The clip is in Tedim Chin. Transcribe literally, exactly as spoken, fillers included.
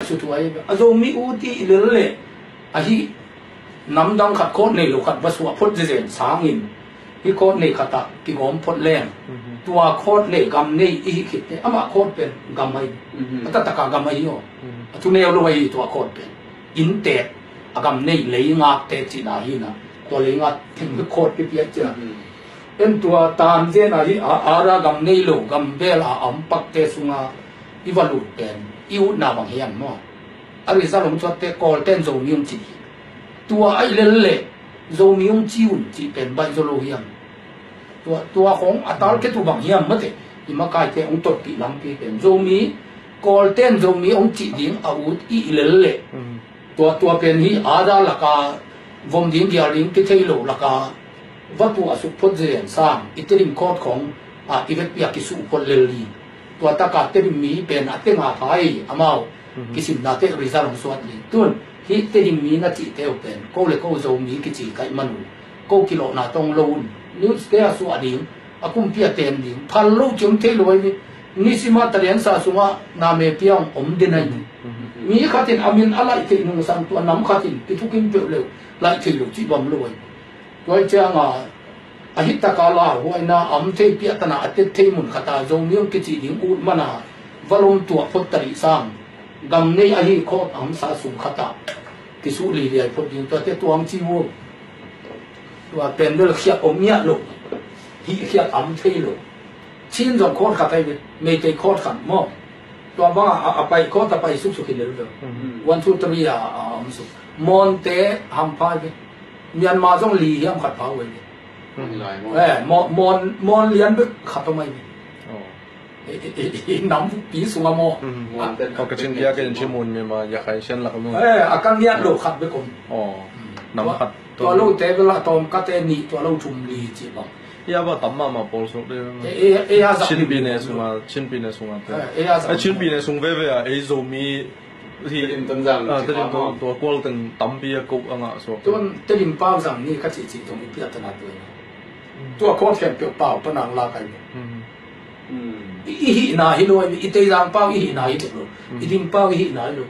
Cu thu ahi ve. A Zomi ut i lel leh ahi namdang khat, court nei lo khat va suah phot zezen sangin, hi court nei khatah kigawm phot leng, tua court nei gam nei i hi khit teh, amah court pen gam ahi. A taktakah gam ahi aw. A thu neu lo ahi tua court pen. Inntek, a gam nei lei ngakte cihna hi na. Tua lei ngak teng court kipiak cia. En tua tanzen ahi a, ara gam nei lo gam vel a om pakte sunga i va lut pen i utna bang hiam maw? A result hong cuatte Kawlten Zomi hong ci. Tua ahi lel leh Zomi hong ci un cih pen baih zaw lo hiam? Tua, tua khong a target uh bang hiam mate? I makaite hong totpih lampi pen Zomi, Kawlten Zomi hong cih ding a ut i lel leh, tua, tua pen hi ada laka vom ding gial ding kithei lo laka va tuah suk phot zen sang i Tedim court khong a i vekpi a kisuh phot lel ding. Tua taka Tedim mi pen a tenga pha hi amau kisimnate result hong suat ding. Tun hi Tedim mi na cihte uh pen ko le ko Zomi kici kaih man uh, ko kilawhna tong lo un. News te a suah ding, a kumpi a tem ding, phal lo ciam thei lo ahi. Nisima taliansa sungah name piang om den ahi. Mi khatin a min a laih theih nungsang tua nam khatin kithukim peuh leu laih thei lo cih bam lo ahi. Tua cianga a hitaka lauhuaina a om thei piahtana a tet thei mun khata Zomi hong kici ding ut mana va lom tuah phot talih sang gam nei ahi khawt a omsa sung khata kisuh liliai phot ding tuate tuang ci uh. Tua pen bel khiat om ngiat lo, hih khiat am thei lo. Chin zong khawt khat ahi ve, Meitei khawt khat maw. Tua banga a, a pai khawt a pai suksuk hi lel ve. One, two, three a, a om suk. Monte hamphai ve. Myanmar zong li hiam khat phau ve. Eh, Mon, Mon, Mon lian bek khat om ahi ve. I, i, i, i nampi sungah maw. Ka Chin bia ka in Chin mun mi ma ya khai sian lak maw. Eh, a kan niat lo khat bek om. Nam khat. Tua lo te bela tawm kate nih tua lo thum li ci bang. Ya ba tam mama pawl sok de. E, e, a zak Chin pi ne sunga, Chin pi ne sunga te. E, a zak Chin pi ne sung veve a, ei Zomi hi. Tedim tun zang ci Tedim tun tua kual teng tampi a ko a ngah sok. Tuan Tedim pau zang ni ka ci ci tong i piat tana tuan. Tua khawt khempeuh pau panang la kai. I, i hihna hi lo, i Teizang pau i hihna hi lo, i Dim pau i hihna hi lo.